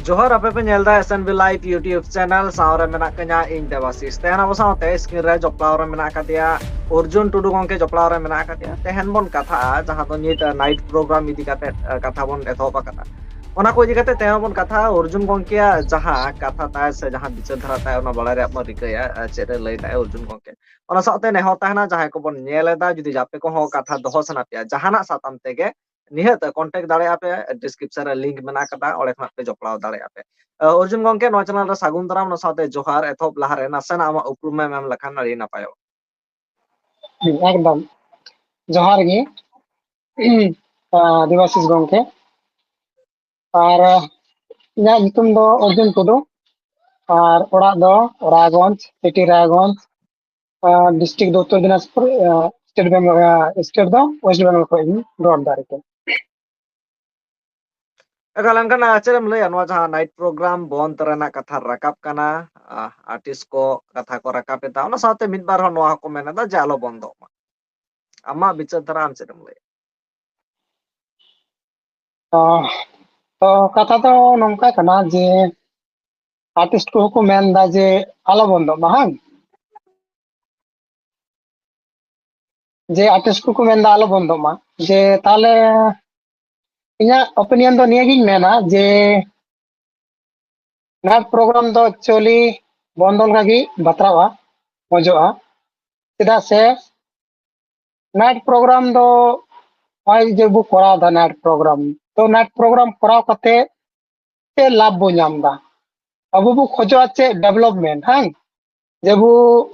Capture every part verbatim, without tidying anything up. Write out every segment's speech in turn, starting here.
ᱡᱚᱦᱟᱨ, ᱟᱯᱮ ᱯᱮ ᱧᱮᱞ ᱮᱫᱟ S N B Live YouTube channel᱾ ᱥᱟᱶ ᱨᱮ ᱢᱮᱱᱟᱜ ᱠᱤᱧᱟ ᱤᱧ ᱫᱮᱵᱟᱥᱤᱥ᱾ ᱛᱮᱦᱮᱧ ᱟᱵᱚ ᱥᱟᱶᱛᱮ screen ᱨᱮ ᱡᱚᱯᱲᱟᱣ ᱨᱮ ᱢᱮᱱᱟᱜ ᱟᱠᱟᱫᱮᱭᱟ ᱚᱨᱡᱩᱱ ᱴᱩᱰᱩ ᱜᱚᱝᱠᱮ, ᱡᱚᱯᱲᱟᱣ ᱨᱮ ᱢᱮᱱᱟᱜ ᱟᱠᱟᱫᱮᱭᱟ᱾ ᱛᱮᱦᱮᱧ ᱵᱚᱱ ᱠᱟᱛᱷᱟᱜᱼᱟ ᱡᱟᱦᱟᱸ ᱫᱚ ᱱᱤᱛ night program ᱤᱫᱤ ᱠᱟᱛᱮ, ᱟ, ᱠᱟᱛᱷᱟ ᱵᱚᱱ ᱮᱛᱚᱦᱚᱵ ᱟᱠᱟᱫᱟ᱾ ᱚᱱᱟ ᱠᱚ ᱤᱫᱤ ᱠᱟᱛᱮ ᱛᱮᱦᱮᱧ ᱵᱚᱱ ᱠᱟᱛᱷᱟᱜᱼᱟ᱾ ᱚᱨᱡᱩᱱ ᱜᱚᱝᱠᱮᱭᱟᱜ ᱡᱟᱦᱟᱸ ᱠᱟᱛᱷᱟ ᱛᱟᱭ ᱥᱮ ᱡᱟᱦᱟᱸ ᱵᱤᱪᱟᱹᱨ ᱫᱷᱟᱨᱟ ᱛᱟᱭ, ᱚᱱᱟ ᱵᱟᱲᱟᱭ ᱨᱮᱭᱟᱜ ᱵᱚᱱ ᱨᱤᱠᱟᱹᱭᱟ, ᱟ, ᱪᱮᱫ ᱮ ᱞᱟᱹᱭ ᱛᱟᱭ ᱚᱨᱡᱩᱱ ᱜᱚᱝᱠᱮ᱾ ᱚᱱᱟ ᱥᱟᱶᱛᱮ ᱱᱮᱦᱚᱨ ᱛᱟᱦᱮᱱᱟ, ᱡᱟᱦᱟᱸᱭ ᱠᱚᱵᱚᱱ ᱧᱮᱞ ᱮᱫᱟ, ᱡᱩᱫᱤ ᱟᱯᱮ ᱠᱚᱦᱚᱸ ᱠᱟᱛᱷᱟ ᱫᱚᱦᱚ ᱥᱟᱱᱟ ᱯᱮᱭᱟ ᱡᱟᱦᱟᱱᱟᱜ ᱥᱟᱛᱟᱢ ᱛᱮᱜᱮ, ᱱᱤᱦᱟᱹᱛ contact ᱫᱟᱲᱮᱭᱟᱜᱼᱟ ᱯᱮ, description ᱨᱮ link ᱢᱮᱱᱟᱜ ᱟᱠᱟᱫᱟ, ᱚᱸᱰᱮ ᱠᱷᱚᱱᱟᱜ ᱯᱮ ᱡᱚᱯᱲᱟᱣ ᱫᱟᱲᱮᱭᱟᱜᱼᱟ ᱯᱮ᱾ ᱟᱸ, ᱚᱨᱡᱩᱱ ᱜᱚᱝᱠᱮ, ᱱᱚᱣᱟ channel ᱨᱮ ᱥᱟᱹᱜᱩᱱ ᱫᱟᱨᱟᱢ, ᱚᱱᱟ ᱥᱟᱶᱛᱮ ᱡᱚᱦᱟᱨ᱾ ᱮᱛᱚᱦᱚᱵ ᱞᱟᱦᱟᱨᱮ ᱱᱟᱥᱮᱱᱟᱜ ᱟᱢᱟᱜ ᱩᱯᱨᱩᱢ ᱮᱢ ᱮᱢ ᱞᱮᱠᱷᱟᱱ ᱟᱹᱰᱤ ᱱᱟᱯᱟᱭᱚᱜᱼᱟ᱾ ᱦᱩᱸ, ᱮᱠᱫᱚᱢ᱾ ᱡᱚᱦᱟᱨ ᱜᱮ᱾ ᱟᱸ, ᱫᱮᱵᱟᱥᱤᱥ ᱜᱚᱝᱠᱮ᱾ ᱟᱨ, ᱟᱸ, ᱤᱧᱟᱹᱜ ᱧᱩᱛᱩᱢ ᱫᱚ ᱚᱨᱡᱩᱱ ᱴᱩᱰᱩ᱾ ᱟᱨ ᱚᱲᱟᱜ ᱫᱚ ᱨᱟᱭᱜᱚᱸᱡᱽ, city ᱨᱟᱭᱜᱚᱸᱡᱽ᱾ ᱟᱸ, district ᱫᱚ ᱩᱛᱛᱚᱨ ᱫᱤᱱᱟᱡᱽᱯᱩᱨ, ᱟᱸ, state Bengal, ᱟᱸ, state ᱫᱚ West Bengal ᱠᱷᱚᱱ ᱤᱧ ᱨᱚᱲ ᱮᱫᱟ ᱟᱨᱠᱤ᱾ ᱮᱠᱟᱞ, ᱮᱱᱠᱷᱟᱱ, ᱟᱸ, ᱪᱮᱫ ᱮᱢ ᱞᱟᱹᱭᱟ ᱱᱚᱣᱟ ᱡᱟᱦᱟᱸ night program ᱵᱚᱱᱫ ᱨᱮᱱᱟᱜ ᱠᱟᱛᱷᱟ ᱨᱟᱠᱟᱵ ᱠᱟᱱᱟ, ᱟᱸ, artist ᱠᱚ ᱠᱟᱛᱷᱟ ᱠᱚ ᱨᱟᱠᱟᱵ ᱮᱫᱟ, ᱚᱱᱟ ᱥᱟᱶᱛᱮ ᱢᱤᱫ ᱵᱟᱨ ᱦᱚᱲ ᱱᱚᱣᱟ ᱦᱚᱸᱠᱚ ᱢᱮᱱ ᱮᱫᱟ ᱡᱮ ᱟᱞᱚ ᱵᱚᱱᱫᱚᱜ ᱢᱟ᱾ ᱟᱢᱟᱜ ᱵᱤᱪᱟᱹᱨ ᱫᱷᱟᱨᱟ ᱟᱢ ᱪᱮᱫ ᱮᱢ ᱞᱟᱹᱭᱟ? ᱛᱚ, ᱛᱚ ᱠᱟᱛᱷᱟ ᱫᱚ ᱱᱚᱝᱠᱟ ᱠᱟᱱᱟ ᱡᱮ artist ᱠᱚᱦᱚᱸ ᱠᱚ ᱢᱮᱱ ᱮᱫᱟ ᱡᱮ ᱟᱞᱚ ᱵᱚᱱᱫᱚᱜ ᱢᱟ, ᱦᱟᱝ? ᱡᱮ artist ᱠᱚᱠᱚ ᱢᱮᱱ ᱮᱫᱟ ᱟᱞᱚ ᱵᱚᱱᱫᱚᱜ ᱢᱟ, ᱡᱮ ᱛᱟᱦᱞᱮ ᱤᱧᱟᱹᱜ opinion ᱫᱚ ᱱᱤᱭᱟᱹᱜᱤᱧ ᱢᱮᱱᱟ ᱡᱮ night program ᱫᱚ actually ᱵᱚᱱᱫᱚ ᱞᱮᱠᱷᱟᱱ ᱜᱮ ᱵᱟᱛᱨᱟᱣᱟ, ᱢᱚᱡᱚᱜᱼᱟ᱾ ᱪᱮᱫᱟᱜ ᱥᱮ night program ᱫᱚ ᱱᱚᱜᱼᱚᱭ ᱡᱮ ᱵᱚ ᱠᱚᱨᱟᱣ ᱮᱫᱟ night program, ᱛᱚ night program ᱠᱚᱨᱟᱣ ᱠᱟᱛᱮ ᱪᱮᱫ ᱞᱟᱵᱷ ᱵᱚ ᱧᱟᱢ ᱮᱫᱟ? ᱟᱵᱚ ᱵᱚ ᱠᱷᱚᱡᱚᱜᱼᱟ ᱪᱮᱫ development, ᱦᱟᱝ? ᱡᱮ ᱵᱚ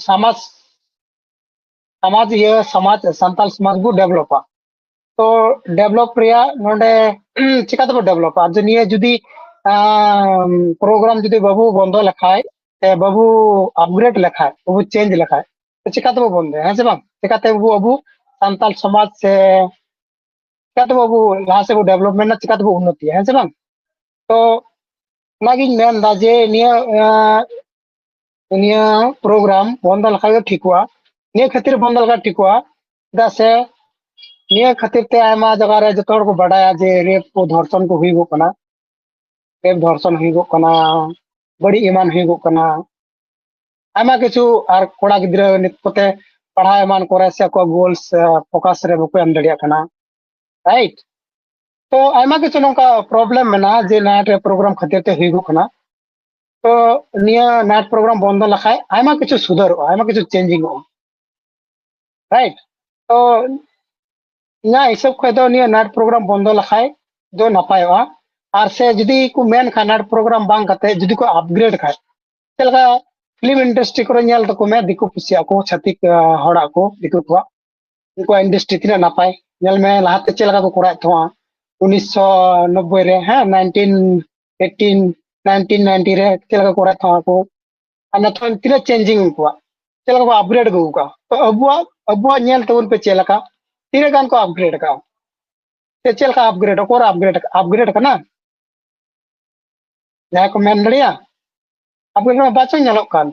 ᱥᱚᱢᱟᱡᱽ, ᱥᱚᱢᱟᱡᱽ ᱤᱭᱟᱹ, ᱥᱚᱢᱟᱡᱽ, ᱥᱟᱱᱛᱟᱞ ᱥᱚᱢᱟᱡᱽ ᱵᱚ developᱟ᱾ ᱛᱚ develop ᱨᱮᱭᱟᱜ ᱱᱚᱰᱮ ᱪᱤᱠᱟ ᱛᱮᱵᱚ developᱟ? ᱟᱨ ᱡᱮ ᱱᱤᱭᱟᱹ ᱡᱩᱫᱤ, ᱟᱸ, program ᱡᱩᱫᱤ ᱵᱟᱵᱚ ᱵᱚᱱᱫᱚ ᱞᱮᱠᱷᱟᱡ, ᱥᱮ ᱵᱟᱵᱚ upgrade ᱞᱮᱠᱷᱟᱡ, ᱵᱟᱵᱚ change ᱞᱮᱠᱷᱟᱡ, ᱛᱚ ᱪᱤᱠᱟ ᱛᱮᱵᱚ ᱵᱚᱱᱫᱚᱭᱟ, ᱦᱮᱸ ᱥᱮ ᱵᱟᱝ? ᱪᱤᱠᱟᱛᱮ ᱟᱵᱚ, ᱟᱵᱚ ᱥᱟᱱᱛᱟᱞ ᱥᱚᱢᱟᱡᱽ ᱥᱮ ᱪᱤᱠᱟᱛᱮ ᱟᱵᱚ ᱞᱟᱦᱟ ᱥᱮᱫ ᱵᱚ development ᱟ, ᱪᱤᱠᱟᱛᱮ ᱵᱚ ᱩᱱᱱᱚᱛᱤᱭᱟ, ᱦᱮᱸ ᱥᱮ ᱵᱟᱝ? ᱛᱚ ᱚᱱᱟᱜᱤᱧ ᱢᱮᱱ ᱮᱫᱟ ᱡᱮ ᱱᱤᱭᱟᱹ, ᱟᱸ, ᱱᱤᱭᱟᱹ program ᱵᱚᱱᱫᱚ ᱞᱮᱠᱷᱟᱡ ᱜᱮ ᱴᱷᱤᱠᱚᱜᱼᱟ᱾ ᱱᱤᱭᱟᱹ ᱠᱷᱟᱹᱛᱤᱨ ᱵᱚᱱᱫᱚ ᱞᱮᱠᱷᱟᱡ ᱴᱷᱤᱠᱚᱜᱼᱟ, ᱪᱮᱫᱟᱜ ᱥᱮ ᱱᱤᱭᱟᱹ ᱠᱷᱟᱹᱛᱤᱨ ᱛᱮ ᱟᱭᱢᱟ ᱡᱟᱭᱜᱟ ᱨᱮ ᱡᱚᱛᱚ ᱦᱚᱲ ᱠᱚ ᱵᱟᱰᱟᱭᱟ ᱡᱮ rape ᱠᱚ, ᱫᱷᱚᱨᱥᱚᱱ ᱠᱚ ᱦᱩᱭᱩᱜᱚᱜ ᱠᱟᱱᱟ᱾ ᱨᱮᱯ ᱫᱷᱚᱨᱥᱚᱱ ᱦᱩᱭᱩᱜᱚᱜ ᱠᱟᱱᱟ, ᱵᱟᱹᱲᱤᱡ ᱮᱢᱟᱱ ᱦᱩᱭᱩᱜᱚᱜ ᱠᱟᱱᱟ, ᱟᱭᱢᱟ ᱠᱤᱪᱷᱩ᱾ ᱟᱨ ᱠᱚᱲᱟ ᱜᱤᱫᱽᱨᱟᱹ ᱱᱤᱛ ᱠᱚᱛᱮ ᱯᱟᱲᱦᱟᱣ ᱮᱢᱟᱱ ᱠᱚᱨᱮ ᱥᱮ ᱟᱠᱚᱣᱟᱜ ᱜᱳᱞᱥ ᱯᱷᱳᱠᱟᱥ ᱨᱮ ᱵᱟᱠᱚ ᱮᱢ ᱫᱟᱲᱮᱭᱟᱜ ᱠᱟᱱᱟ, ᱨᱟᱭᱤᱴ? ᱛᱚ ᱟᱭᱢᱟ ᱠᱤᱪᱷᱩ ᱱᱚᱝᱠᱟ ᱯᱨᱚᱵᱞᱮᱢ ᱢᱮᱱᱟᱜᱼᱟ ᱡᱮ ᱱᱟᱭᱤᱴ ᱨᱮ ᱯᱨᱳᱜᱨᱟᱢ ᱠᱷᱟᱹᱛᱤᱨ ᱛᱮ ᱦᱩᱭᱩᱜᱚᱜ ᱠᱟᱱᱟ᱾ ᱛᱚ ᱱᱤᱭᱟᱹ ᱱᱟᱭᱤᱴ ᱯᱨᱳᱜᱨᱟᱢ ᱵᱚᱱᱫᱚ ᱞᱮᱠᱷᱟᱡ ᱟᱭᱢᱟ ᱠᱤᱪᱷᱩ ᱥᱩᱫᱷᱟᱹᱨᱚᱜᱼᱟ, ᱟᱭᱢᱟ ᱠᱤᱪᱷᱩ ᱪᱮᱧᱡᱤᱝᱚᱜᱼᱟ, ᱨᱟᱭᱤᱴ? ᱛᱚ ᱤᱧᱟᱹᱜ ᱦᱤᱥᱟᱹᱵ ᱠᱷᱚᱡ ᱫᱚ ᱱᱤᱭᱟᱹ ᱱᱟᱭᱤᱴ ᱯᱨᱳᱜᱨᱟᱢ ᱵᱚᱱᱫᱚ ᱞᱮᱠᱷᱟᱡ ᱫᱚ ᱱᱟᱯᱟᱭᱚᱜᱼᱟ᱾ ᱟᱨ ᱥᱮ ᱡᱩᱫᱤ ᱠᱚ ᱢᱮᱱ ᱠᱷᱟᱱ ᱱᱟᱭᱤᱴ ᱯᱨᱳᱜᱨᱟᱢ ᱵᱟᱝ ᱠᱟᱛᱮ ᱡᱩᱫᱤ ᱠᱚ ᱟᱯᱜᱨᱮᱰ ᱠᱷᱟᱡ, ᱪᱮᱫ ᱞᱮᱠᱟ ᱯᱷᱤᱞᱢ ᱤᱱᱰᱟᱥᱴᱨᱤ ᱠᱚᱨᱮ ᱧᱮᱞ ᱛᱟᱠᱚ ᱢᱮ, ᱫᱤᱠᱩ ᱯᱩᱥᱤᱭᱟᱜ ᱠᱚ, ᱪᱷᱟᱹᱛᱤᱠ, ᱟᱸ, ᱦᱚᱲᱟᱜ ᱠᱚ, ᱫᱤᱠᱩ ᱠᱚᱣᱟᱜ, ᱩᱱᱠᱩᱣᱟᱜ ᱤᱱᱰᱟᱥᱴᱨᱤ ᱛᱤᱱᱟᱹᱜ ᱱᱟᱯᱟᱭ᱾ ᱧᱮᱞ ᱢᱮ ᱞᱟᱦᱟᱛᱮ ᱪᱮᱫ ᱞᱮᱠᱟ ᱠᱚ ᱠᱚᱨᱟᱣᱮᱫ ᱛᱟᱦᱮᱸᱜᱼᱟ ᱩᱱᱤᱥᱥᱚ ᱱᱚᱵᱵᱳᱭ ᱨᱮ, ᱦᱮᱸ, ᱱᱟᱭᱤᱱᱴᱤᱱ ᱮᱭᱤᱴᱤᱱ, ᱱᱟᱭᱤᱱᱴᱤᱱ ᱱᱟᱭᱤᱱᱴᱤ ᱨᱮ ᱪᱮᱫ ᱞᱮᱠᱟ ᱠᱚ ᱠᱚᱨᱟᱣᱮᱫ ᱛᱟᱦᱮᱸᱜᱼᱟ ᱠᱚ, ᱟᱨ ᱱᱤᱛᱚᱜ ᱛᱤᱱᱟᱹᱜ ᱪᱮᱧᱡᱤᱝ ᱩᱱᱠᱩᱣᱟᱜ, ᱪᱮᱫ ᱞᱮᱠᱟ ᱠᱚ ᱟᱯᱜᱨᱮᱰ ᱟᱹᱜᱩ ᱟᱠᱟᱫᱼᱟ᱾ ᱛᱚ ᱟᱵᱚᱣᱟᱜ, ᱟᱵᱚᱣᱟᱜ ᱧᱮᱞ ᱛᱟᱵᱚᱱ ᱯᱮ ᱪᱮᱫ ᱞᱮᱠᱟ, ᱛᱤᱱᱟᱹᱜ ᱜᱟᱱ ᱠᱚ ᱟᱯᱜᱨᱮᱰ ᱟᱠᱟᱫᱼᱟ? ᱥᱮ ᱪᱮᱫ ᱞᱮᱠᱟ ᱟᱯᱜᱨᱮᱰ, ᱚᱠᱚᱭ ᱟᱯᱜᱨᱮᱰ, ᱟᱯᱜᱨᱮᱰ ᱠᱟᱱᱟ? ᱡᱟᱦᱟᱸᱭ ᱠᱚ ᱢᱮᱱ ᱫᱟᱲᱮᱭᱟᱜᱼᱟ? ᱟᱯᱜᱨᱮᱰ ᱢᱟ ᱵᱟᱪᱚ ᱧᱮᱞᱚᱜ ᱠᱟᱱ᱾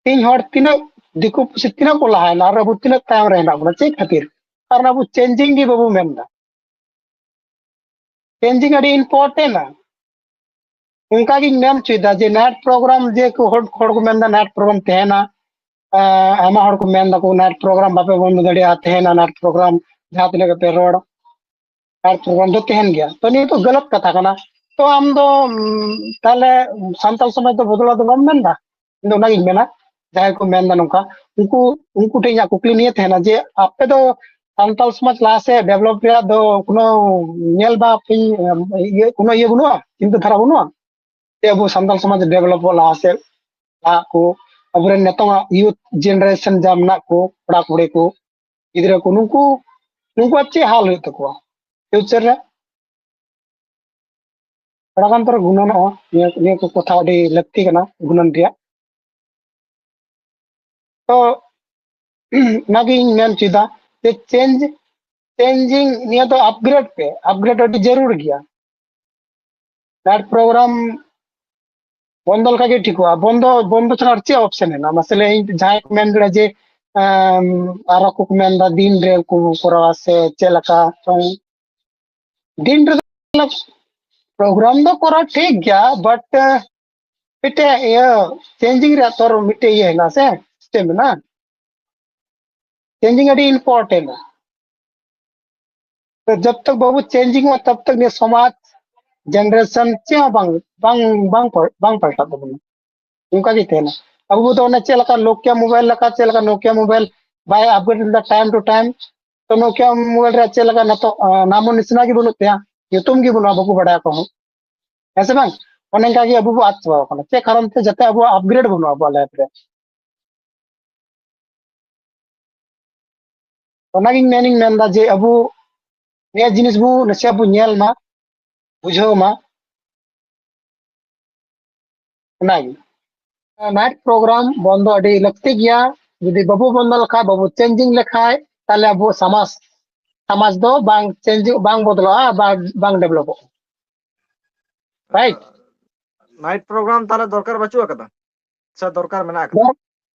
ᱛᱮᱦᱮᱧ ᱦᱚᱲ ᱛᱤᱱᱟᱹᱜ, ᱫᱤᱠᱩ ᱯᱩᱥᱤ ᱛᱤᱱᱟᱹᱜ ᱠᱚ ᱞᱟᱦᱟᱭᱮᱱᱟ ᱟᱨ ᱟᱵᱚ ᱛᱤᱱᱟᱹᱜ ᱛᱟᱭᱚᱢ ᱨᱮ ᱦᱮᱱᱟᱜ ᱵᱚᱱᱟ? ᱪᱮᱫ ᱠᱷᱟᱹᱛᱤᱨ? ᱠᱟᱨᱚᱱ ᱟᱵᱚ ᱪᱮᱧᱡᱤᱝ ᱜᱮ ᱵᱟᱵᱚ ᱢᱮᱱ ᱮᱫᱟ᱾ ᱪᱮᱧᱡᱤᱝ ᱟᱹᱰᱤ ᱤᱢᱯᱚᱨᱴᱮᱱᱴᱼᱟ᱾ ᱚᱱᱠᱟ ᱜᱤᱧ ᱢᱮᱱ ᱦᱚᱪᱚᱭᱮᱫᱟ ᱡᱮ ᱱᱟᱭᱤᱴ ᱯᱨᱳᱜᱨᱟᱢ ᱡᱮ ᱠᱚ ᱦᱚᱲ, ᱦᱚᱲ ᱠᱚ ᱢᱮᱱᱫᱟ ᱱᱟᱭᱤᱴ ᱯᱨᱳᱜᱨᱟᱢ ᱛᱟᱦᱮᱱᱟ, ᱟᱸ, ᱟᱭᱢᱟ ᱦᱚᱲ ᱠᱚ ᱢᱮᱱ ᱫᱟᱠᱚ ᱱᱟᱭᱤᱴ ᱯᱨᱳᱜᱨᱟᱢ ᱵᱟᱯᱮ ᱵᱚᱱᱫᱚ ᱫᱟᱲᱮᱭᱟᱜᱼᱟ, ᱛᱟᱦᱮᱱᱟ ᱱᱟᱭᱤᱴ ᱯᱨᱳᱜᱨᱟᱢ, ᱡᱟᱦᱟᱸ ᱛᱤᱱᱟᱹᱜ ᱜᱮᱯᱮ ᱨᱚᱲ, ᱱᱟᱭᱤᱴ ᱯᱨᱳᱜᱨᱟᱢ ᱫᱚ ᱛᱟᱦᱮᱱ ᱜᱮᱭᱟ᱾ ᱛᱚ ᱱᱤᱭᱟᱹ ᱫᱚ ᱜᱟᱞᱟᱛ ᱠᱟᱛᱷᱟ ᱠᱟᱱᱟ᱾ ᱛᱚ ᱟᱢ ᱫᱚ, ᱩᱢ, ᱛᱟᱦᱞᱮ ᱥᱟᱱᱛᱟᱲ ᱥᱚᱢᱟᱡᱽ ᱫᱚ ᱵᱚᱫᱚᱞᱟ ᱫᱚ ᱵᱟᱢ ᱢᱮᱱᱫᱟ? ᱤᱧ ᱫᱚ ᱚᱱᱟᱜᱤᱧ ᱢᱮᱱᱟ, ᱡᱟᱦᱟᱸᱭ ᱠᱚ ᱢᱮᱱᱫᱟ ᱱᱚᱝᱠᱟ, ᱩᱱᱠᱩ, ᱩᱱᱠᱩ ᱴᱷᱮᱱ ᱤᱧᱟᱹᱜ ᱠᱩᱠᱞᱤ ᱱᱤᱭᱟᱹ ᱛᱟᱦᱮᱱᱟ ᱡᱮ ᱟᱯᱮ ᱫᱚ ᱥᱟᱱᱛᱟᱲ ᱥᱚᱢᱟᱡᱽ ᱞᱟᱦᱟ ᱥᱮᱫ ᱰᱮᱵᱷᱞᱚᱯ ᱨᱮᱭᱟᱜ ᱫᱚ ᱠᱳᱱᱳ ᱧᱮᱞ ᱵᱷᱟᱵᱽ, ᱤᱭᱟᱹ, ᱠᱳᱱᱳ ᱤᱭᱟᱹ ᱵᱟᱹᱱᱩᱜᱼᱟ, ᱪᱤᱱᱛᱟᱹ ᱫᱷᱟᱨᱟ ᱵᱟᱹᱱᱩᱜᱼᱟ ᱡᱮ ᱟᱵᱚ ᱥᱟᱱᱛᱟᱲ ᱥᱚᱢᱟᱡᱽ ᱰᱮᱵᱷᱞᱚᱯᱚᱜ ᱞᱟᱦᱟ ᱥᱮᱫ ᱞᱟᱦᱟᱜ ᱠᱚ, ᱟᱵᱚᱨᱮᱱ ᱱᱤᱛᱚᱝᱟᱜ ᱭᱩᱛᱷ ᱡᱮᱱᱟᱨᱮᱥᱚᱱ ᱡᱟ ᱢᱮᱱᱟᱜ ᱠᱚ, ᱠᱚᱲᱟ ᱠᱩᱲᱤ ᱠᱚ, ᱜᱤᱫᱽᱨᱟᱹ ᱠᱚ, ᱱᱩᱠᱩ, ᱱᱩᱠᱩᱣᱟᱜ ᱪᱮᱫ ᱦᱟᱞ ᱦᱩᱭᱩᱜ ᱛᱟᱠᱚᱣᱟ ᱯᱷᱤᱭᱩᱪᱟᱨ ᱨᱮ? ᱛᱷᱚᱲᱟ ᱜᱟᱱ ᱛᱚᱨᱟ ᱜᱩᱱᱟᱹᱱᱚᱜᱼᱟ᱾ ᱱᱤᱭᱟᱹ, ᱱᱤᱭᱟᱹ ᱠᱚ ᱠᱟᱛᱷᱟ ᱟᱹᱰᱤ ᱞᱟᱹᱠᱛᱤ ᱠᱟᱱᱟ ᱜᱩᱱᱟᱹᱱ ᱨᱮᱭᱟᱜ᱾ ᱛᱚ ᱚᱱᱟᱜᱤᱧ ᱢᱮᱱ ᱦᱚᱪᱚᱭᱮᱫᱟ ᱡᱮ ᱪᱮᱧᱡᱽ, ᱪᱮᱧᱡᱤᱝ, ᱱᱤᱭᱟᱹ ᱫᱚ ᱟᱯᱜᱨᱮᱰ ᱯᱮ, ᱟᱯᱜᱨᱮᱰ ᱟᱹᱰᱤ ᱡᱟᱹᱨᱩᱲ ᱜᱮᱭᱟ᱾ ᱱᱟᱭᱤᱴ ᱯᱨᱳᱜᱨᱟᱢ ᱵᱚᱱᱫᱚ ᱞᱮᱠᱷᱟᱡ ᱜᱮ ᱴᱷᱤᱠᱚᱜᱼᱟ᱾ ᱵᱚᱱᱫᱚ, ᱵᱚᱱᱫᱚ ᱪᱷᱟᱲᱟ ᱟᱨ ᱪᱮᱫ ᱚᱯᱥᱮᱱ ᱦᱮᱱᱟᱜᱼᱟ? ᱢᱟᱥᱮ ᱞᱟᱹᱭ ᱤᱧ, ᱡᱟᱦᱟᱸᱭ ᱠᱚ ᱢᱮᱱ ᱫᱟᱲᱮᱭᱟᱜᱼᱟ ᱡᱮ, ᱮᱢ, ᱟᱨᱚ ᱠᱚ ᱢᱮᱱ ᱫᱟ ᱫᱤᱱ ᱨᱮ ᱠᱚ ᱠᱚᱨᱟᱣᱟ ᱥᱮ ᱪᱮᱫ ᱞᱮᱠᱟ ᱪᱚᱝ? ᱫᱤᱱ ᱨᱮᱫᱚ ᱯᱨᱳᱜᱨᱟᱢ ᱫᱚ ᱠᱚᱨᱟᱣ ᱴᱷᱤᱠ ᱜᱮᱭᱟ, ᱵᱟᱴ ᱢᱤᱫᱴᱮᱡ ᱤᱭᱟᱹ ᱪᱮᱧᱡᱤᱝ ᱨᱮᱭᱟᱜ ᱛᱚᱨ ᱢᱤᱫᱴᱮᱡ ᱤᱭᱟᱹ ᱦᱮᱱᱟᱜᱼᱟ ᱥᱮ, ᱥᱤᱥᱴᱮᱢ ᱢᱮᱱᱟᱜᱼᱟ᱾ ᱪᱮᱧᱡᱤᱝ ᱟᱹᱰᱤ ᱤᱢᱯᱚᱨᱴᱮᱱᱴ᱾ ᱛᱚ ᱡᱚᱵ ᱛᱚᱠ ᱵᱟᱵᱚ ᱪᱮᱧᱡᱤᱝᱚᱜᱼᱟ, ᱛᱚᱵ ᱛᱚᱠ ᱱᱤᱭᱟᱹ ᱥᱚᱢᱟᱡᱽ, ᱡᱮᱱᱟᱨᱮᱥᱚᱱ ᱪᱮᱫ ᱦᱚᱸ ᱵᱟᱝ ᱵᱟᱝ ᱵᱟᱝ ᱯᱟᱞ- ᱵᱟᱝ ᱯᱟᱞᱴᱟᱜ ᱛᱟᱵᱚᱱᱟ᱾ ᱚᱱᱠᱟ ᱜᱮ ᱛᱟᱦᱮᱱᱟ᱾ ᱟᱵᱚ ᱫᱚ ᱚᱱᱮ ᱪᱮᱫ ᱞᱮᱠᱟ ᱱᱳᱠᱤᱭᱟ ᱢᱳᱵᱟᱭᱤᱞ ᱞᱮᱠᱟ, ᱪᱮᱫ ᱞᱮᱠᱟ ᱱᱳᱠᱤᱭᱟ ᱢᱳᱵᱟᱭᱤᱞ ᱵᱟᱭ ᱟᱯᱰᱮᱴ ᱞᱮᱫᱟ ᱴᱟᱭᱤᱢ ᱴᱩ ᱴᱟᱭᱤᱢ, ᱛᱚ ᱱᱳᱠᱤᱭᱟ ᱢᱳᱵᱟᱭᱤᱞ ᱨᱮᱭᱟᱜ ᱪᱮᱫ ᱞᱮᱠᱟ ᱱᱤᱛᱚᱜ, ᱟᱸ, ᱱᱟᱢᱚ ᱱᱤᱥᱟᱱᱟ ᱜᱮ ᱵᱟᱹᱱᱩᱜ ᱛᱟᱭᱟ, ᱧᱩᱛᱩᱢ ᱜᱮ ᱵᱟᱹᱱᱩᱜᱼᱟ, ᱵᱟᱠᱚ ᱵᱟᱲᱟᱭᱟ ᱚᱠᱚᱭ ᱦᱚᱸ᱾ ᱦᱮᱸ ᱥᱮ ᱵᱟᱝ? ᱚᱱᱮ ᱚᱱᱠᱟ ᱜᱮ ᱟᱵᱚ ᱵᱚ ᱟᱫ ᱪᱟᱵᱟᱣ ᱠᱟᱱᱟ᱾ ᱪᱮᱫ ᱠᱟᱨᱚᱱ ᱛᱮ? ᱡᱟᱛᱮ ᱟᱵᱚᱣᱟᱜ ᱟᱯᱜᱨᱮᱰ ᱵᱟᱹᱱᱩᱜᱼᱟ ᱟᱵᱚᱣᱟᱜ ᱞᱟᱭᱤᱯᱷ ᱨᱮ᱾ ᱚᱱᱟᱜᱤᱧ ᱢᱮᱱᱤᱧ ᱢᱮᱱᱫᱟ ᱡᱮ ᱟᱵᱚ ᱱᱤᱭᱟᱹ ᱡᱤᱱᱤᱥ ᱵᱚ ᱱᱟᱥᱮᱭᱟᱜ ᱵᱚ ᱧᱮᱞ ᱢᱟ, ᱵᱩᱡᱷᱟᱹᱣ ᱢᱟ᱾ ᱚᱱᱟᱜᱮ᱾ ᱱᱟᱭᱤᱴ ᱯᱨᱳᱜᱨᱟᱢ ᱵᱚᱱᱫᱚ ᱟᱹᱰᱤ ᱞᱟᱹᱠᱛᱤ ᱜᱮᱭᱟ᱾ ᱡᱩᱫᱤ ᱵᱟᱵᱚ ᱵᱚᱱᱫᱚ ᱞᱮᱠᱷᱟᱡ, ᱵᱟᱵᱚ ᱪᱮᱧᱡᱤᱝ ᱞᱮᱠᱷᱟᱡ, ᱛᱟᱦᱞᱮ ᱟᱵᱚ ᱥᱚᱢᱟᱡᱽ, ᱥᱚᱢᱟᱡᱽ ᱫᱚ ᱵᱟᱝ ᱪᱮᱧᱡᱤᱝ, ᱵᱟᱝ ᱵᱚᱫᱞᱚᱜᱼᱟ, ᱵᱟᱝ, ᱵᱟᱝ ᱰᱮᱵᱷᱞᱚᱯᱚᱜᱼᱟ᱾ ᱨᱟᱭᱤᱴ? ᱱᱟᱭᱤᱴ ᱯᱨᱳᱜᱨᱟᱢ ᱛᱟᱦᱞᱮ ᱫᱚᱨᱠᱟᱨ ᱵᱟᱹᱪᱩᱜ ᱟᱠᱟᱫᱟ? ᱥᱮ ᱫᱚᱨᱠᱟᱨ ᱢᱮᱱᱟᱜ ᱟᱠᱟᱫᱟ? ᱫᱚᱨ-,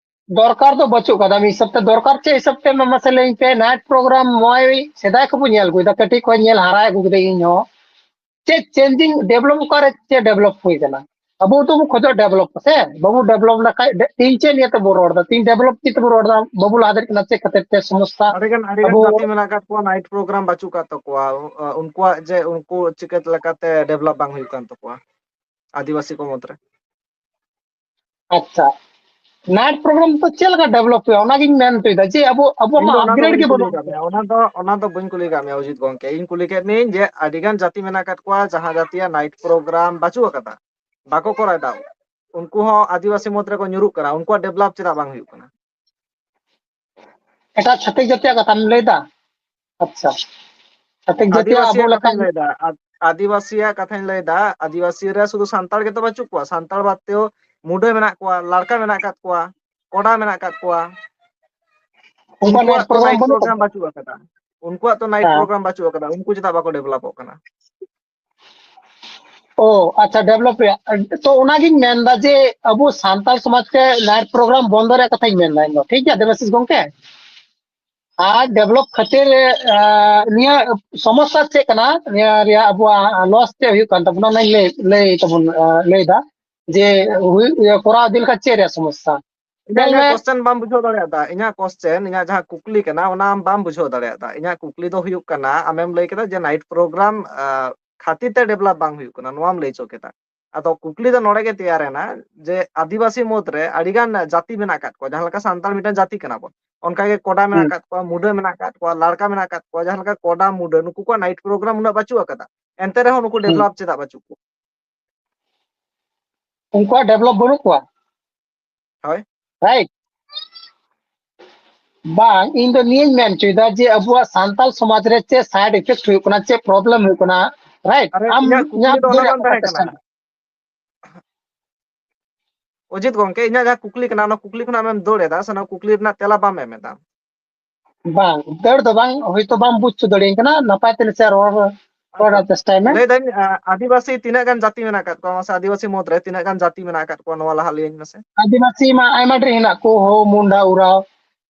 ᱫᱚᱨᱠᱟᱨ ᱫᱚ ᱵᱟᱹᱪᱩᱜ ᱟᱠᱟᱫᱟ᱾ ᱢᱤᱫ ᱦᱤᱥᱟᱹᱵ ᱛᱮ ᱫᱚᱨᱠᱟᱨ ᱪᱮᱫ ᱦᱤᱥᱟᱹᱵ ᱛᱮ, ᱢᱟ ᱢᱟᱥᱮ ᱞᱟᱹᱭᱟᱹᱧ ᱯᱮ? ᱱᱟᱭᱤᱴ ᱯᱨᱳᱜᱨᱟᱢ ᱱᱚᱜᱼᱚᱭ ᱥᱮᱫᱟᱭ ᱠᱷᱚᱱ ᱵᱚᱱ ᱧᱮᱞ ᱟᱹᱜᱩᱭᱮᱫᱟ, ᱠᱟᱹᱴᱤᱡ ᱠᱷᱚᱱ ᱧᱮᱞ ᱦᱟᱨᱟ ᱟᱹᱜᱩ ᱠᱮᱫᱟ ᱤᱧ ᱦᱚᱸ᱾ ᱪᱮᱫ ᱪᱮᱧᱡᱤᱝ ᱰᱮᱵᱷᱞᱚᱯ, ᱚᱠᱟᱨᱮ ᱪᱮᱫ ᱰᱮᱵᱷᱞᱚᱯ ᱦᱩᱭ ᱟᱠᱟᱱᱟ? ᱟᱵᱚ ᱫᱚᱵᱚ ᱠᱷᱚᱡᱚᱜ ᱰᱮᱵᱷᱞᱚᱯ ᱥᱮ, ᱵᱟᱵᱚ ᱰᱮᱵᱷᱞᱚᱯ ᱞᱮᱠᱷᱟᱡ ᱰᱮ-, ᱛᱮᱦᱤᱧ ᱪᱮᱫ ᱱᱤᱭᱮ ᱛᱮᱵᱚ ᱨᱚᱲ ᱮᱫᱟ? ᱛᱮᱦᱤᱧ ᱰᱮᱵᱷᱞᱚᱯ ᱪᱮᱫ ᱛᱮᱵᱚ ᱨᱚᱲ ᱮᱫᱟ? ᱵᱟᱵᱚ ᱞᱟᱦᱟ ᱫᱟᱲᱮᱭᱟᱜ ᱠᱟᱱᱟ᱾ ᱪᱮᱫ ᱠᱷᱟᱹᱛᱤᱨ ᱛᱮ ᱥᱚᱢᱚᱥᱥᱟ? ᱟᱹᱰᱤ ᱜᱟᱱ, ᱟᱹᱰᱤ ᱜᱟᱱ ᱟᱵᱚ ᱡᱟᱹᱛᱤ ᱢᱮᱱᱟᱜ ᱟᱠᱟᱫ ᱠᱚᱣᱟ, ᱱᱟᱭᱤᱴ ᱯᱨᱳᱜᱨᱟᱢ ᱵᱟᱹᱪᱩᱜ ᱟᱠᱟᱫ ᱛᱟᱠᱚᱣᱟ᱾ ᱩ-, ᱩᱱᱠᱩᱣᱟᱜ ᱡᱮ, ᱩᱱᱠᱩ ᱪᱤᱠᱟᱹ ᱞᱮᱠᱟᱛᱮ ᱰᱮᱵᱷᱞᱚᱯ ᱵᱟᱝ ᱦᱩᱭᱩᱜ ᱠᱟᱱ ᱛᱟᱠᱚᱣᱟ ᱟᱹᱫᱤᱵᱟᱹᱥᱤ ᱠᱚ ᱢᱩᱫᱽᱨᱮ? ᱟᱪᱪᱷᱟ, ᱱᱟᱭᱤᱴ ᱯᱨᱳᱜᱨᱟᱢ ᱫᱚ ᱪᱮᱫ ᱞᱮᱠᱟ ᱰᱮᱵᱷᱞᱚᱯ ᱦᱩᱭᱩᱜᱼᱟ, ᱚᱱᱟᱜᱤᱧ ᱢᱮᱱ ᱦᱚᱪᱚᱭᱮᱫᱟ ᱡᱮ ᱟᱵᱚ, ᱟᱵᱚᱣᱟᱜ ᱤᱧ ᱢᱟ ᱫᱚ ᱚᱱᱟ ᱫᱚ ᱟᱯᱜᱨᱮᱰ ᱵᱟᱹᱧ ᱜᱮ ᱠᱩᱞᱤ ᱵᱟᱹᱱᱩᱜ ᱟᱠᱟᱫ ᱛᱟᱵᱚᱱᱟ᱾ ᱢᱮᱭᱟ, ᱚᱱᱟ ᱫᱚ, ᱚᱱᱟ ᱫᱚ ᱵᱟᱹᱧ ᱠᱩᱞᱤ ᱟᱠᱟᱫ ᱢᱮᱭᱟ ᱚᱡᱤᱛ ᱜᱚᱝᱠᱮ, ᱤᱧ ᱠᱩᱞᱤ ᱠᱮᱫ ᱢᱮᱭᱟᱧ ᱡᱮ ᱟᱹᱰᱤ ᱜᱟᱱ ᱡᱟᱹᱛᱤ ᱢᱮᱱᱟᱜ ᱟᱠᱟᱫ ᱠᱚᱣᱟ ᱡᱟᱦᱟᱸ ᱡᱟᱹᱛᱤᱭᱟᱜ ᱱᱟᱭᱤᱴ ᱯᱨᱳᱜᱨᱟᱢ ᱵᱟᱹᱪᱩᱜ ᱟᱠᱟᱫᱟ, ᱵᱟᱠᱚ ᱠᱚᱨᱟᱣ ᱮᱫᱟ, ᱩᱱᱠᱩ ᱦᱚᱸ ᱟᱹᱫᱤᱵᱟᱹᱥᱤ ᱢᱩᱫᱽ ᱨᱮᱠᱚ ᱧᱩᱨᱩᱜ ᱠᱟᱱᱟ, ᱩᱱᱠᱩᱣᱟᱜ ᱰᱮᱵᱷᱞᱚᱯ ᱪᱮᱫᱟᱜ ᱵᱟᱝ ᱦᱩᱭᱩᱜ ᱠᱟᱱᱟ? ᱮᱴᱟᱜ ᱪᱷᱟᱹᱛᱤᱠ ᱡᱟᱹᱛᱤᱭᱟᱜ ᱠᱟᱛᱷᱟᱢ ᱞᱟᱹᱭᱫᱟ? ᱟᱪᱪᱷᱟ, ᱪᱷᱟᱹᱛᱤᱠ ᱡᱟᱹᱛᱤᱭᱟᱜ ᱟᱵᱚ ᱟᱹᱫᱤᱵᱟᱹᱥᱤᱭᱟᱜ ᱞᱮᱠᱟᱱ ᱠᱟᱛᱷᱟᱧ ᱞᱟᱹᱭᱫᱟ, ᱟᱫ-, ᱟᱹᱫᱤᱵᱟᱹᱥᱤᱭᱟᱜ ᱠᱟᱛᱷᱟᱧ ᱞᱟᱹᱭᱫᱟ᱾ ᱟᱹᱫᱤᱵᱟᱹᱥᱤ ᱨᱮ ᱥᱩᱫᱷᱩ ᱥᱟᱱᱛᱟᱲ ᱜᱮᱛᱚ ᱵᱟᱹᱪᱩᱜ ᱠᱚᱣᱟ, ᱥᱟᱱᱛᱟᱲ ᱵᱟᱫ ᱛᱮᱦᱚᱸ ᱢᱩᱰᱟᱹ ᱢᱮᱱᱟᱜ ᱠᱚᱣᱟ, ᱞᱟᱲᱠᱟ ᱢᱮᱱᱟᱜ ᱟᱠᱟᱫ ᱠᱚᱣᱟ, ᱠᱚᱰᱟ ᱢᱮᱱᱟᱜ ᱟᱠᱟᱫ ᱠᱚᱣᱟ᱾ ᱩᱱᱠᱩᱣᱟᱜ ᱩᱱᱠᱩᱣᱟᱜ ᱱᱟᱭᱤᱴ ᱛᱚ ᱯᱨᱳᱜᱨᱟᱢ ᱱᱟᱭᱤᱴ ᱵᱟᱹᱱᱩᱜ ᱯᱨᱳᱜᱨᱟᱢ ᱛᱟᱠᱚᱣᱟ? ᱵᱟᱹᱪᱩᱜ ᱟᱠᱟᱫᱟ᱾ ᱩᱱᱠᱩᱣᱟᱜ ᱛᱚ ᱱᱟᱭᱤᱴ ᱦᱮᱸ᱾ ᱯᱨᱳᱜᱨᱟᱢ ᱵᱟᱹᱪᱩᱜ ᱟᱠᱟᱫᱟ, ᱩᱱᱠᱩ ᱪᱮᱫᱟᱜ ᱵᱟᱠᱚ ᱰᱮᱵᱷᱞᱚᱯᱚᱜ ᱠᱟᱱᱟ? ᱚ, ᱟᱪᱪᱷᱟ, ᱰᱮᱵᱷᱞᱚᱯ ᱨᱮᱭᱟᱜ᱾ ᱛᱚ ᱚᱱᱟᱜᱤᱧ ᱢᱮᱱᱫᱟ ᱡᱮ ᱟᱵᱚ ᱥᱟᱱᱛᱟᱲ ᱥᱚᱢᱟᱡᱽ ᱨᱮ ᱱᱟᱭᱤᱴ ᱯᱨᱳᱜᱨᱟᱢ ᱵᱚᱱᱫᱚ ᱨᱮᱭᱟᱜ ᱠᱟᱛᱷᱟᱧ ᱢᱮᱱᱫᱟ ᱤᱧ ᱫᱚ, ᱴᱷᱤᱠ ᱜᱮᱭᱟ ᱫᱮᱵᱟᱥᱤᱥ ᱜᱚᱝᱠᱮ? ᱟᱨ ᱰᱮᱵᱷᱞᱚᱯ ᱠᱷᱟᱹᱛᱤᱨ ᱱᱤᱭᱟᱹ ᱥᱚᱢᱚᱥᱥᱟ ᱪᱮᱫ ᱠᱟᱱᱟ, ᱱᱤᱭᱟᱹ ᱨᱮᱭᱟᱜ ᱟᱵᱚᱣᱟᱜ ᱞᱚᱥ ᱪᱮᱫ ᱦᱩᱭᱩᱜ ᱠᱟᱱ ᱛᱟᱵᱚᱱᱟ, ᱚᱱᱟᱧ ᱞᱟᱹᱭ ᱞᱟᱹᱭ ᱛᱟᱵᱚᱱ ᱞᱟᱹᱭ ᱮᱫᱟ ᱡᱮ ᱦᱩᱭᱩᱜ ᱠᱚᱨᱟᱣ ᱤᱫᱤ ᱞᱮᱠᱷᱟᱱ ᱪᱮᱫ ᱨᱮᱭᱟᱜ ᱥᱚᱢᱚᱥᱥᱟ? ᱤᱧᱟᱹᱜ ᱠᱚᱥᱪᱮᱱ ᱵᱟᱢ ᱵᱩᱡᱷᱟᱹᱣ ᱫᱟᱲᱮᱭᱟᱫᱟ᱾ ᱤᱧᱟᱹᱜ ᱠᱚᱥᱪᱮᱱ, ᱤᱧᱟᱹᱜ ᱡᱟᱦᱟᱸ ᱠᱩᱠᱞᱤ ᱠᱟᱱᱟ, ᱚᱱᱟ ᱟᱢ ᱵᱟᱢ ᱵᱩᱡᱷᱟᱹᱣ ᱫᱟᱲᱮᱭᱟᱫᱟ᱾ ᱤᱧᱟᱹᱜ ᱠᱩᱠᱞᱤ ᱫᱚ ᱦᱩᱭᱩᱜ ᱠᱟᱱᱟ, ᱟᱢᱮᱢ ᱞᱟᱹᱭ ᱠᱮᱫᱟ ᱡᱮ ᱱᱟᱭᱤᱴ ᱯᱨᱳᱜᱨᱟᱢ ᱠᱷᱟᱹᱛᱤᱨ ᱛᱮ ᱰᱮᱵᱷᱞᱚᱯ ᱵᱟᱝ ᱦᱩᱭᱩᱜ ᱠᱟᱱᱟ, ᱱᱚᱣᱟᱢ ᱞᱟᱹᱭ ᱦᱚᱪᱚ ᱠᱮᱫᱟ᱾ ᱟᱫᱚ ᱠᱩᱠᱞᱤ ᱫᱚ ᱱᱚᱰᱮ ᱜᱮ ᱛᱮᱭᱟᱨ ᱮᱱᱟ ᱡᱮ ᱟᱹᱫᱤᱵᱟᱹᱥᱤ ᱢᱩᱫᱽ ᱨᱮ ᱟᱹᱰᱤ ᱜᱟᱱ ᱡᱟᱹᱛᱤ ᱢᱮᱱᱟᱜ ᱟᱠᱟᱫ ᱠᱚᱣᱟ, ᱡᱟᱦᱟᱸ ᱞᱮᱠᱟ ᱥᱟᱱᱛᱟᱲ ᱢᱤᱫᱴᱟᱝ ᱡᱟᱹᱛᱤ ᱠᱟᱱᱟ ᱵᱚᱱ, ᱚᱱᱠᱟ ᱜᱮ ᱠᱚᱰᱟ ᱢᱮᱱᱟᱜ ᱟᱠᱟᱫ ᱠᱚᱣᱟ, ᱢᱩᱰᱟᱹ ᱢᱮᱱᱟᱜ ᱟᱠᱟᱫ ᱠᱚᱣᱟ, ᱞᱟᱲᱠᱟ ᱢᱮᱱᱟᱜ ᱟᱠᱟᱫ ᱠᱚᱣᱟ, ᱡᱟᱦᱟᱸ ᱞᱮᱠᱟ ᱠᱚᱰᱟ ᱢᱩᱰᱟᱹ, ᱱᱩᱠᱩ ᱠᱚᱣᱟᱜ ᱱᱟᱭᱤᱴ ᱯᱨᱳᱜᱨᱟᱢ ᱩᱱᱟᱹᱜ ᱵᱟᱹᱪᱩᱜ ᱟᱠᱟᱫᱟ, ᱮᱱᱛᱮ ᱨᱮᱦᱚᱸ ᱱᱩᱠᱩ ᱰᱮᱵᱷᱞᱚᱯ ᱪᱮᱫᱟᱜ ᱵᱟᱹᱪᱩᱜ ᱠᱚᱣᱟ? ᱩᱱᱠᱩᱣᱟᱜ ᱰᱮᱵᱷᱞᱚᱯ ᱵᱟᱹᱱᱩᱜ ᱠᱚᱣᱟ᱾ ᱦᱳᱭ᱾ ᱨᱟᱭᱤᱴ? ᱵᱟᱝ, ᱤᱧ ᱫᱚ ᱱᱤᱭᱟᱹᱧ ᱢᱮᱱ ᱦᱚᱪᱚᱭᱮᱫᱟ ᱡᱮ ᱟᱵᱚᱣᱟᱜ ᱥᱟᱱᱛᱟᱞ ᱥᱚᱢᱟᱡᱽ ᱨᱮ ᱪᱮᱫ ᱥᱟᱭᱤᱰ ᱤᱯᱷᱮᱠᱴ ᱦᱩᱭᱩᱜ ᱠᱟᱱᱟ, ᱪᱮᱫ ᱯᱨᱚᱵᱞᱮᱢ ᱦᱩᱭᱩᱜ ᱠᱟᱱᱟ, ᱨᱟᱭᱤᱴ? ᱟᱨᱮ, ᱟᱢ ᱤᱧᱟᱹᱜ ᱠᱩᱠᱞᱤ ᱤᱧᱟᱹᱜ ᱫᱚ ᱚᱱᱟ ᱫᱟᱹᱲ ᱵᱟᱝ ᱛᱟᱦᱮᱸ ᱪᱮᱥᱴᱟᱭ ᱠᱟᱱᱟ᱾ ᱢᱮ᱾ ᱚᱡᱤᱛ ᱜᱚᱝᱠᱮ, ᱤᱧᱟᱹᱜ ᱡᱟᱦᱟᱸ ᱠᱩᱠᱞᱤ ᱠᱟᱱᱟ, ᱚᱱᱟ ᱠᱩᱠᱞᱤ ᱠᱷᱚᱱ ᱟᱢᱮᱢ ᱫᱟᱹᱲ ᱮᱫᱟ, ᱥᱮ ᱚᱱᱟ ᱠᱩᱠᱞᱤ ᱨᱮᱱᱟᱜ ᱛᱮᱞᱟ ᱵᱟᱢ ᱮᱢ ᱮᱫᱟ? ᱵᱟᱝ, ᱫᱟᱹᱲ ᱫᱚ ᱵᱟᱝ, ᱦᱚᱭᱛᱳ ᱵᱟᱢ ᱵᱩᱡᱽ ᱦᱚᱪᱚ ᱫᱟᱲᱮᱭᱟᱹᱧ ᱠᱟᱱᱟ, ᱱᱟᱯᱟᱭ ᱛᱮ ᱱᱟᱥᱮ ᱨᱚᱲ ᱨᱚᱲ ᱨᱮᱭᱟᱜ ᱪᱮᱥᱴᱟᱭ ᱢᱮ᱾ ᱞᱟᱹᱭ ᱫᱟᱹᱧ, ᱟ, ᱟᱹᱫᱤᱵᱟᱹᱥᱤ ᱛᱤᱱᱟᱹᱜ ᱜᱟᱱ ᱡᱟᱹᱛᱤ ᱢᱮᱱᱟᱜ ᱟᱠᱟᱫ ᱠᱚᱣᱟ? ᱢᱟᱥᱮ, ᱟᱹᱫᱤᱵᱟᱹᱥᱤ ᱢᱩᱫᱽ ᱨᱮ ᱛᱤᱱᱟᱹᱜ ᱜᱟᱱ ᱡᱟᱹᱛᱤ ᱢᱮᱱᱟᱜ ᱟᱠᱟᱫ ᱠᱚᱣᱟ, ᱱᱚᱣᱟ ᱞᱟᱦᱟ ᱞᱟᱹᱭᱟᱹᱧ ᱢᱮᱥᱮ᱾ ᱟᱹᱫᱤᱵᱟᱹᱥᱤ ᱢᱟ ᱟᱭᱢᱟ ᱰᱷᱮᱨ ᱦᱮᱱᱟᱜ ᱠᱚ, ᱦᱳ, ᱢᱩᱱᱰᱟ, ᱩᱨᱟᱣ,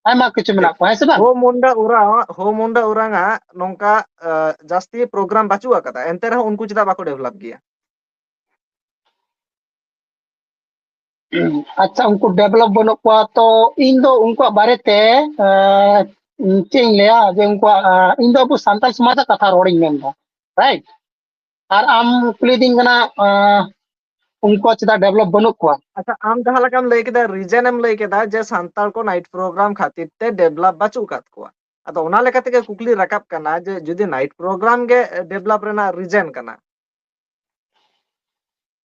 ᱟᱭᱢᱟ ᱠᱤᱪᱷᱩ ᱢᱮᱱᱟᱜ ᱠᱚᱣᱟ, ᱦᱮᱸ ᱥᱮ ᱵᱟᱝ? ᱦᱳ ᱢᱩᱱᱰᱟ ᱩᱨᱟᱣ, ᱦᱳ ᱢᱩᱱᱰᱟ ᱩᱨᱟᱝ ᱟᱜ ᱱᱚᱝᱠᱟ, ᱟ, ᱡᱟᱹᱥᱛᱤ ᱯᱨᱳᱜᱨᱟᱢ ᱵᱟᱹᱪᱩᱜ ᱟᱠᱟᱫᱟ, ᱮᱱᱛᱮ ᱨᱮᱦᱚᱸ ᱩᱱᱠᱩ ᱪᱮᱫᱟᱜ ᱵᱟᱠᱚ ᱰᱮᱵᱷᱞᱚᱯ ᱜᱮᱭᱟ? ᱟᱪᱪᱷᱟ, ᱩᱱᱠᱩ ᱰᱮᱵᱷᱞᱚᱯ ᱵᱟᱹᱱᱩᱜ ᱠᱚᱣᱟ, ᱛᱚ ᱤᱧ ᱫᱚ ᱩᱱᱠᱩᱣᱟᱜ ᱵᱟᱨᱮᱛᱮ, ᱮ, ᱪᱮᱫ ᱤᱧ ᱞᱟᱹᱭᱟ, ᱡᱮ ᱩᱱᱠᱩᱣᱟᱜ, ᱮ, ᱤᱧ ᱫᱚ ᱟᱵᱚ ᱥᱟᱱᱛᱟᱲ ᱥᱚᱢᱟᱡᱽ ᱨᱮᱭᱟᱜ ᱠᱟᱛᱷᱟ ᱨᱚᱲᱤᱧ ᱢᱮᱱᱫᱟ, ᱨᱟᱭᱤᱴ? ᱟᱨ ᱟᱢ ᱠᱩᱞᱤᱫᱤᱧ ᱠᱟᱱᱟ, ᱮ, ᱩᱱᱠᱩᱣᱟᱜ ᱪᱮᱫᱟᱜ ᱰᱮᱵᱷᱞᱚᱯ ᱵᱟᱹᱱᱩᱜ ᱠᱚᱣᱟ? ᱟᱪᱪᱷᱟ, ᱟᱢ ᱡᱟᱦᱟᱸ ᱞᱮᱠᱟᱢ ᱞᱟᱹᱭ ᱠᱮᱫᱟ, ᱨᱤᱡᱮᱱ ᱮᱢ ᱞᱟᱹᱭ ᱠᱮᱫᱟ ᱡᱮ ᱥᱟᱱᱛᱟᱲ ᱠᱚ ᱱᱟᱭᱤᱴ ᱯᱨᱳᱜᱨᱟᱢ ᱠᱷᱟᱹᱛᱤᱨ ᱛᱮ ᱰᱮᱵᱷᱞᱚᱯ ᱵᱟᱹᱪᱩᱜ ᱟᱠᱟᱫ ᱠᱚᱣᱟ᱾ ᱟᱫᱚ ᱚᱱᱟ ᱞᱮᱠᱟ ᱛᱮᱜᱮ ᱠᱩᱠᱞᱤ ᱨᱟᱠᱟᱵ ᱠᱟᱱᱟ ᱡᱮ ᱡᱩᱫᱤ ᱱᱟᱭᱤᱴ ᱯᱨᱳᱜᱨᱟᱢ ᱜᱮ ᱰᱮᱵᱷᱞᱚᱯ ᱨᱮᱱᱟᱜ ᱨᱤᱡᱮᱱ ᱠᱟᱱᱟ,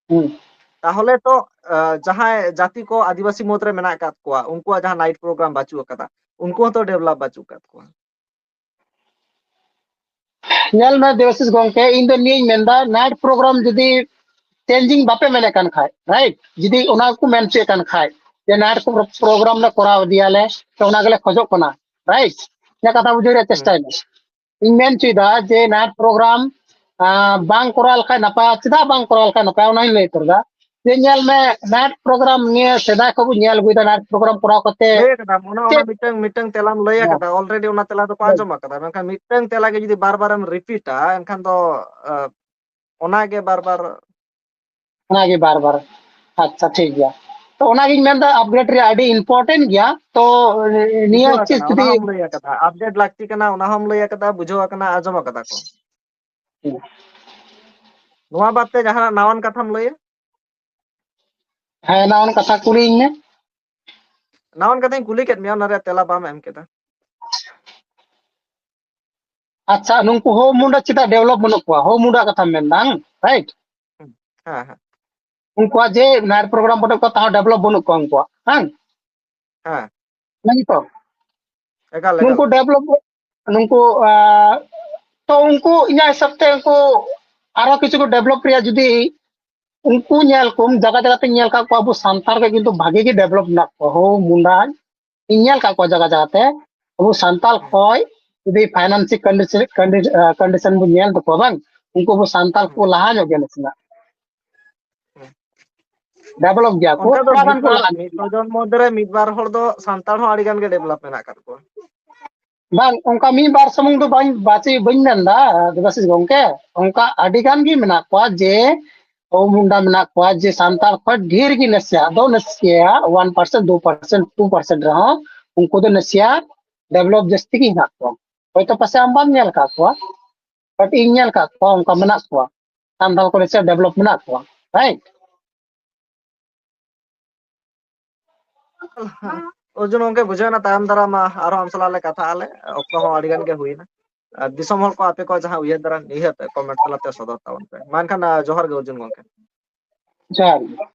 ᱦᱩᱸ᱾ ᱛᱟᱦᱚᱞᱮ ᱛᱚ, ᱟ, ᱡᱟᱦᱟᱸᱭ ᱡᱟᱹᱛᱤ ᱠᱚ ᱟᱹᱫᱤᱵᱟᱹᱥᱤ ᱢᱩᱫᱽ ᱨᱮ ᱢᱮᱱᱟᱜ ᱟᱠᱟᱫ ᱠᱚᱣᱟ, ᱩᱱᱠᱩᱣᱟᱜ ᱡᱟᱦᱟᱸ ᱱᱟᱭᱤᱴ ᱯᱨᱳᱜᱨᱟᱢ ᱵᱟᱹᱪᱩᱜ ᱟᱠᱟᱫᱟ, ᱩᱱᱠᱩ ᱦᱚᱸᱛᱚ ᱰᱮᱵᱷᱞᱚᱯ ᱵᱟᱹᱪᱩᱜ ᱟᱠᱟᱫ ᱠᱚᱣᱟ᱾ ᱧᱮᱞ ᱢᱮ ᱫᱮᱵᱟᱥᱤᱥ ᱜᱚᱝᱠᱮ, ᱤᱧ ᱫᱚ ᱱᱤᱭᱟᱹᱧ ᱢᱮᱱᱫᱟ, ᱱᱟᱭᱤᱴ ᱯᱨᱳᱜᱨᱟᱢ ᱡᱩᱫᱤ ᱪᱮᱧᱡᱤᱝ ᱵᱟᱯᱮ ᱢᱮᱱᱮᱫ ᱠᱟᱱ ᱠᱷᱟᱡ, ᱨᱟᱭᱤᱴ? ᱡᱩᱫᱤ ᱚᱱᱟ ᱠᱚ ᱢᱮᱱ ᱦᱚᱪᱚᱭᱮᱫ ᱠᱟᱱ ᱠᱷᱟᱡ ᱡᱮ ᱱᱟᱭᱤᱴ ᱯᱨᱳᱜᱨᱟᱢ ᱞᱮ ᱠᱚᱨᱟᱣ ᱤᱫᱤᱭᱟᱞᱮ, ᱛᱚ ᱚᱱᱟ ᱜᱮᱞᱮ ᱠᱷᱚᱡᱚᱜ ᱠᱟᱱᱟ, ᱨᱟᱭᱤᱴ? ᱤᱧᱟᱹᱜ ᱠᱟᱛᱷᱟ ᱵᱩᱡᱷᱟᱹᱣ ᱨᱮᱭᱟᱜ ᱪᱮᱥᱴᱟᱭ ᱢᱮ᱾ ᱤᱧ ᱢᱮᱱ ᱦᱚᱪᱚᱭᱮᱫᱟ ᱡᱮ ᱱᱟᱭᱤᱴ ᱯᱨᱳᱜᱨᱟᱢ, ᱟᱸ, ᱵᱟᱝ ᱠᱚᱨᱟᱣ ᱞᱮᱠᱷᱟᱡ ᱱᱟᱯᱟᱭᱟ᱾ ᱪᱮᱫᱟᱜ ᱵᱟᱝ ᱠᱚᱨᱟᱣ ᱞᱮᱠᱷᱟᱡ ᱱᱟᱯᱟᱭᱟ, ᱚᱱᱟᱧ ᱞᱟᱹᱭ ᱩᱛᱟᱹᱨ ᱮᱫᱟ᱾ ᱡᱮ ᱧᱮᱞ ᱢᱮ, ᱱᱟᱭᱤᱴ ᱯᱨᱳᱜᱨᱟᱢ ᱱᱤᱭᱟᱹ ᱥᱮᱫᱟᱭ ᱠᱷᱚᱱ ᱵᱚᱱ ᱧᱮᱞ ᱟᱹᱜᱩᱭᱮᱫᱟ, ᱱᱟᱭᱤᱴ ᱯᱨᱳᱜᱨᱟᱢ ᱠᱚᱨᱟᱣ ᱠᱟᱛᱮ ᱞᱟᱹᱭ ᱠᱟᱫᱟᱢ, ᱚᱱᱟ ᱚᱱᱟ ᱪᱮᱫ ᱢᱤᱫᱴᱟᱝ ᱢᱤᱫᱴᱟᱝ ᱛᱮᱞᱟᱢ ᱞᱟᱹᱭ ᱦᱮᱸ᱾ ᱟᱠᱟᱫᱟ, ᱚᱞᱨᱮᱰᱤ ᱚᱱᱟ ᱛᱮᱞᱟ ᱫᱚᱠᱚ ᱦᱮᱸ᱾ ᱟᱸᱡᱚᱢ ᱟᱠᱟᱫᱟ, ᱢᱮᱱᱠᱷᱟᱱ ᱢᱤᱫᱴᱟᱝ ᱛᱮᱞᱟ ᱜᱮ ᱡᱩᱫᱤ ᱵᱟᱨ ᱵᱟᱨᱮᱢ ᱨᱤᱯᱤᱴᱟ, ᱮᱱᱠᱷᱟᱱ ᱫᱚ ᱚᱱᱟ ᱜᱮ ᱵᱟᱨ ᱵᱟᱨ ᱚᱱᱟᱜᱮ ᱵᱟᱨ ᱵᱟᱨ᱾ ᱟᱪᱪᱷᱟ, ᱴᱷᱤᱠ ᱜᱮᱭᱟ᱾ ᱛᱚ ᱚᱱᱟᱜᱤᱧ ᱢᱮᱱᱫᱟ, ᱟᱯᱰᱮᱴ ᱨᱮᱭᱟᱜ ᱟᱹᱰᱤ ᱤᱢᱯᱚᱨᱴᱮᱱᱴ ᱜᱮᱭᱟ᱾ ᱛᱚ ᱱᱤᱭᱟᱹ ᱵᱩᱡᱷᱟᱹᱣ ᱪᱤᱡ ᱟᱠᱟᱱᱟ, ᱚᱱᱟ ᱡᱩᱫᱤ ᱦᱚᱸᱢ ᱞᱟᱹᱭ ᱟᱠᱟᱫᱟ, ᱟᱯᱰᱮᱴ ᱞᱟᱹᱠᱛᱤ ᱠᱟᱱᱟ, ᱚᱱᱟ ᱦᱚᱸᱢ ᱞᱟᱹᱭ ᱟᱠᱟᱫᱟ, ᱵᱩᱡᱷᱟᱹᱣ ᱟᱠᱟᱱᱟ, ᱟᱸᱡᱚᱢ ᱟᱠᱟᱫᱟ ᱠᱚ᱾ ᱱᱚᱣᱟ ᱵᱟᱫ ᱛᱮ ᱡᱟᱦᱟᱱᱟᱜ ᱱᱟᱣᱟᱱ ᱠᱟᱛᱷᱟᱢ ᱞᱟᱹᱭᱟ? ᱦᱮᱸ, ᱱᱟᱣᱟᱱ ᱠᱟᱛᱷᱟ ᱠᱩᱞᱤᱭᱤᱧ ᱢᱮ᱾ ᱱᱟᱣᱟᱱ ᱠᱟᱛᱷᱟᱧ ᱠᱩᱞᱤ ᱠᱮᱫ ᱢᱮᱭᱟ, ᱚᱱᱟ ᱨᱮᱭᱟᱜ ᱛᱮᱞᱟ ᱵᱟᱢ ᱮᱢ ᱠᱮᱫᱟ᱾ ᱟᱪᱪᱷᱟ, ᱱᱩᱠᱩ ᱦᱳ ᱢᱩᱱᱰᱟ ᱪᱮᱫᱟᱜ ᱰᱮᱵᱷᱞᱚᱯ ᱵᱟᱹᱱᱩᱜ ᱠᱚᱣᱟ? ᱦᱳ ᱢᱩᱱᱰᱟ ᱠᱟᱛᱷᱟᱢ ᱢᱮᱱᱫᱟ, ᱦᱮᱸ, ᱨᱟᱭᱤᱴ? ᱦᱮᱸ, ᱦᱮᱸ, ᱩᱱᱠᱩᱣᱟᱜ ᱡᱮ ᱱᱟᱭᱤᱴ ᱯᱨᱳᱜᱨᱟᱢ ᱵᱚᱴᱮ ᱠᱚ, ᱛᱟᱦᱚᱸ ᱰᱮᱵᱷᱞᱚᱯ ᱵᱟᱹᱱᱩᱜ ᱠᱚᱣᱟ ᱩᱱᱠᱩᱣᱟᱜ, ᱦᱮᱸ? ᱦᱮᱸ᱾ ᱱᱤᱭᱟᱹ ᱛᱚ? ᱮᱠᱟᱞ, ᱮᱠᱟᱞ᱾ ᱱᱩᱠᱩ ᱰᱮᱵᱷᱞᱚᱯ, ᱱᱩᱠᱩ, ᱟᱸ, ᱛᱚ ᱩᱱᱠᱩ ᱤᱧᱟᱹᱜ ᱦᱤᱥᱟᱹᱵ ᱛᱮ ᱩᱱᱠᱩ ᱟᱨᱚ ᱠᱤᱪᱷᱩ ᱠᱚ ᱰᱮᱵᱷᱞᱚᱯ ᱨᱮᱭᱟᱜ ᱡᱩᱫᱤ ᱩᱱᱠᱩ ᱧᱮᱞ ᱠᱚᱢ, ᱡᱟᱭᱜᱟ ᱡᱟᱭᱜᱟ ᱛᱮᱧ ᱧᱮᱞ ᱟᱠᱟᱫ ᱠᱚᱣᱟ, ᱟᱵᱚ ᱥᱟᱱᱛᱟᱲ ᱜᱮ ᱠᱤᱱᱛᱩ ᱵᱷᱟᱜᱤ ᱜᱮ ᱰᱮᱵᱷᱞᱚᱯ ᱢᱮᱱᱟᱜ ᱠᱚᱣᱟ᱾ ᱦᱳ ᱢᱩᱱᱰᱟ, ᱤᱧ ᱧᱮᱞ ᱟᱠᱟᱫ ᱠᱚᱣᱟ ᱡᱟᱭᱜᱟ ᱡᱟᱭᱜᱟ ᱛᱮ᱾ ᱟᱵᱚ ᱥᱟᱱᱛᱟᱲ ᱦᱩᱸ᱾ ᱠᱷᱚᱡ ᱡᱩᱫᱤ ᱯᱷᱟᱭᱱᱟᱱᱥᱤᱭᱟᱞ ᱠᱚᱱᱰᱤᱥᱚᱱ, ᱠᱚᱱᱰᱤᱥᱚᱱ ᱵᱚᱱ ᱧᱮᱞ ᱛᱟᱠᱚᱣᱟ ᱵᱟᱝ, ᱩᱱᱠᱩ ᱟᱵᱚ ᱥᱟᱱᱛᱟᱲ ᱠᱚ ᱦᱩᱸ᱾ ᱞᱟᱦᱟ ᱧᱚᱜ ᱜᱮᱭᱟ ᱱᱟᱥᱮᱱᱟᱜ᱾ ᱦᱩᱸ᱾ ᱰᱮᱵᱷᱞᱚᱯ ᱜᱮᱭᱟ ᱠᱚ, ᱚᱱᱠᱟ ᱫᱚ ᱛᱷᱚᱲᱟ ᱢᱤᱫ ᱜᱟᱱ ᱠᱚ ᱵᱟᱨ, ᱞᱟᱦᱟ ᱧᱚᱜ ᱢᱤᱫ ᱜᱮᱭᱟ᱾ ᱰᱚᱡᱚᱱ ᱢᱚᱫᱽᱫᱷᱮ ᱨᱮ ᱢᱤᱫ ᱵᱟᱨ ᱦᱚᱲ ᱫᱚ ᱥᱟᱱᱛᱟᱲ ᱦᱚᱸ ᱟᱹᱰᱤ ᱜᱟᱱ ᱜᱮ ᱰᱮᱵᱷᱞᱚᱯ ᱢᱮᱱᱟᱜ ᱟᱠᱟᱫ ᱠᱚᱣᱟ᱾ ᱵᱟᱝ, ᱚᱱᱠᱟ ᱢᱤᱫ ᱵᱟᱨ ᱥᱩᱢᱩᱝ ᱫᱚ ᱵᱟᱹᱧ, ᱵᱟᱪᱮ, ᱵᱟᱹᱧ ᱢᱮᱱᱫᱟ ᱫᱮᱵᱟᱥᱤᱥ ᱜᱚᱝᱠᱮ, ᱚᱱᱠᱟ ᱟᱹᱰᱤ ᱜᱟᱱ ᱜᱮ ᱢᱮᱱᱟᱜ ᱠᱚᱣᱟ ᱡᱮ ᱦᱳ ᱢᱩᱱᱰᱟ ᱢᱮᱱᱟᱜ ᱠᱚᱣᱟ, ᱡᱮ ᱥᱟᱱᱛᱟᱲ ᱠᱷᱚᱱ ᱰᱷᱮᱨ ᱜᱮ ᱱᱟᱥᱮᱭᱟᱜ ᱫᱚ, ᱱᱟᱥᱮᱭᱟᱜ one percent, two percent, two percent ᱨᱮᱦᱚᱸ ᱩᱱᱠᱩ ᱫᱚ ᱱᱟᱥᱮᱭᱟᱜ ᱰᱮᱵᱷᱞᱚᱯ ᱡᱟᱹᱥᱛᱤ ᱜᱮ ᱦᱮᱱᱟᱜ ᱠᱚᱣᱟ᱾ ᱦᱚᱭᱛᱳ ᱯᱟᱥᱮ ᱟᱢ ᱵᱟᱢ ᱧᱮᱞ ᱟᱠᱟᱫ ᱠᱚᱣᱟ, but ᱤᱧ ᱧᱮᱞ ᱟᱠᱟᱫ ᱠᱚᱣᱟ, ᱚᱱᱠᱟ ᱢᱮᱱᱟᱜ ᱠᱚᱣᱟ᱾ ᱥᱟᱱᱛᱟᱲ ᱠᱚ ᱱᱟᱥᱮᱭᱟᱜ ᱰᱮᱵᱷᱞᱚᱯ ᱢᱮᱱᱟᱜ ᱠᱚᱣᱟ, ᱨᱟᱭᱤᱴ? ᱚᱨᱡᱩᱱ ᱜᱚᱝᱠᱮ, ᱵᱩᱡᱷᱟᱹᱣ ᱮᱱᱟ, ᱛᱟᱭᱚᱢ ᱫᱟᱨᱟᱢ ᱟᱨᱦᱚᱸ ᱟᱢ ᱥᱟᱞᱟᱜ ᱞᱮ ᱠᱟᱛᱷᱟᱜ ᱟᱞᱮ, ᱚᱠᱛᱚ ᱦᱚᱸ ᱟᱹᱰᱤ ᱜᱟᱱ ᱜᱮ ᱦᱩᱭᱮᱱᱟ᱾ ᱟᱨ ᱫᱤᱥᱚᱢ ᱦᱚᱲ ᱠᱚ ᱟᱯᱮ ᱠᱚ ᱡᱟᱦᱟᱸ ᱩᱭᱦᱟᱹᱨ ᱫᱟᱨᱟ, ᱱᱤᱦᱟᱹᱛ ᱠᱚᱢᱮᱱᱴ ᱛᱟᱞᱟᱛᱮ ᱥᱚᱫᱚᱨ ᱛᱟᱵᱚᱱ ᱯᱮ᱾ ᱢᱟ ᱮᱱᱠᱷᱟᱱ, ᱟᱨ ᱡᱚᱦᱟᱨ ᱜᱮ ᱚᱨᱡᱩᱱ ᱜᱚᱝᱠᱮ᱾ ᱡᱚᱦᱟᱨ ᱜᱮ᱾